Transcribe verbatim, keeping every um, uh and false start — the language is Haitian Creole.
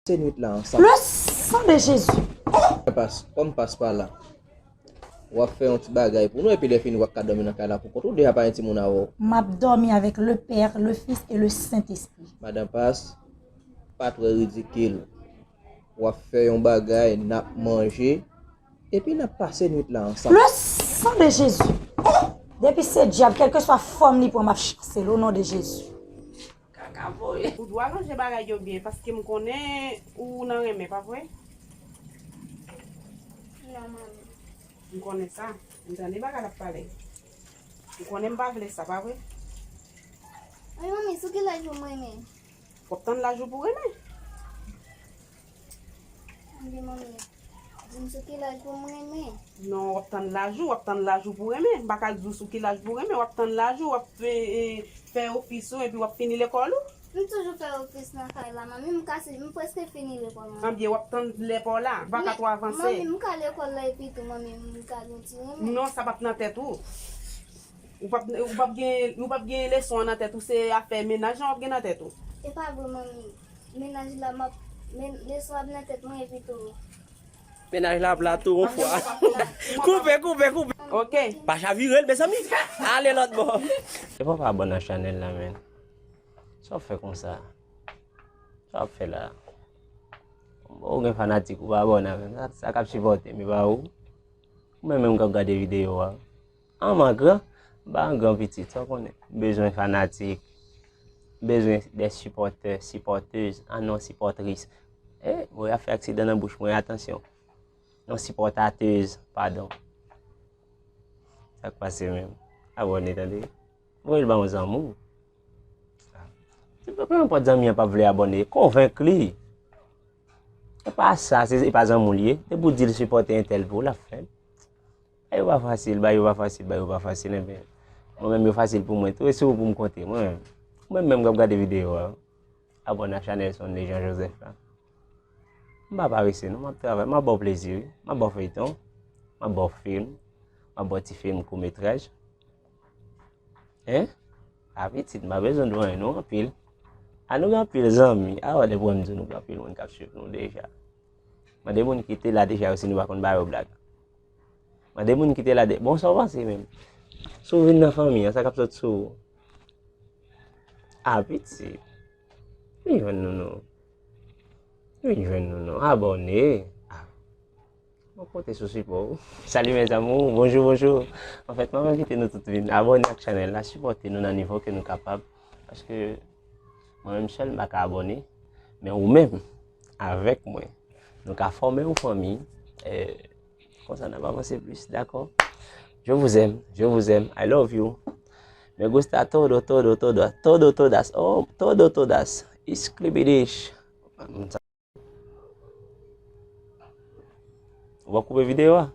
Se nwit la ansanm. Le sang de Jésus. Pas, kòm pas pa la. W ap fè yon ti bagay pou nou, epi lè fini w ap ka dòmi nan kay la pou kont ou, deja pa gen timoun avè w. M ap dòmi avèk le Père, le Fils et le Saint-Esprit. Madan Pas, pa twò ridikil. W ap fè yon bagay, n ap manje, epi n ap pase nwit la ansanm. Le sang de Jésus. Depi se dyab, kèlkeswa fòm li pran, m ap chase l o non de Jezi. Kaka voye. Ou dwe ranje bagay yo byen, paske m konnen ou nan renmen, pa vre? Non, manmi. M konnen sa. M tande bagay l ap pale. M konnen m pa vle sa, pa vre? Ay, manmi, sou ki laj pou m renmen? W ap tann laj ou pou renmen. Anben, manmi, di m sou ki laj pou m renmen. Non, w ap tann laj ou, w ap tann laj ou pou renmen. M pa ka di w sou ki laj pou renmen, w ap tann laj ou, w ap fè, e, fè ofis ou, epi w ap fini lekòl ou. M toujou fè ofis nan kay la, manmi, m kase, m prèske fini lekòl, manmi. Anben, w ap tann lè pa w la, m pa ka twò avanse. Manmi, m ka lekòl la epi tou, manmi, m ka gen ti renmen. Non, sa p ap nan tèt ou. Ou p ap, ou p ap gen, ou p ap gen leson an nan tèt ou, se afè mennaj lan w ap gen nan tèt ou. E pa vre, manmi. Mennaj la, m ap, men, leson ap nan tèt mwen epi tou. Mennaj la ap la tou yon fwa. Koupe, koupe, koupe. Ok. Pa chavire l, mezanmi. Ale lòt bò. E papa abòne ak chanèl la, men. Sa w ap fè konsa? Sa w ap fè la? Ou gen fanatik, ou pa abòne avè m. Sa, sa k ap sipòte m, e pa ou? Ou menm menm k ap gade videyo a. An m an gran, m pa an gran pitit, sa w konnen. M bezwen fanatik, m bezwen de sipòtè, sipòtez, an non sipòtris. E, mwen ap fè aksidan nan bouch mwen, atansyon. Non sipòtatez, padon. Sa k pase menm? Abòne, tande. Voye l ba yon zanmi w. Se pa, pe enpòt zanmi an p ap vle abòne, konvenk li. E pa sa, se, e pa zanmi w li ye. Depi w di l sipòte entèl pou w, l ap fè l. Bagay yo pa fasil, bagay yo pa fasil, bagay yo pa fasil, enben. Mwen menm yo fasil pou mwen tou, e sou ou pou m konte, mwen menm. Ou menm menm k ap gade videyo a, abòne ak chanèl Sonley Jean Joseph la. M pa parese non, m ap travay, m ap ba w plezi wi. M ap ba w feyton, m ap ba w fim, m ap ba w ti fim kout metraj. Hein? A pitit, m pa bezwen di w anyen non, anpil. A nou gen anpil zanmi. A wè depi w wè m di w nou gen anpil moun k ap swiv nou deja. Mande moun ki te la deja yo si nou pa konn ba yo blag. Mande moun ki te la de, bon, sa w panse menm? Si w vin nan fanmi an, sa k ap sot sou ou? A pitit. Vin jwenn nou non. Vin jwenn nou non. Abòne. Ah. Mwen konte sou sipò w. Salut mes amours, bonjou, bonjou. Anfèt, mwen envite nou tout vin abòne ak chanèl la, sipòte nou nan nivo ke nou kapab. Paske mwen menm sèl m pa ka abòne, men ou menm avèk mwen, nou ka fòme yon fanmi. Eh, konsa n ap avanse plis, dakò? Je vous aime, je vous aime, I love you. Me gusta todo, todo, todo, todo, todas, oh, todo, todas. Isklibidish. Ou p ap koupe videyo a?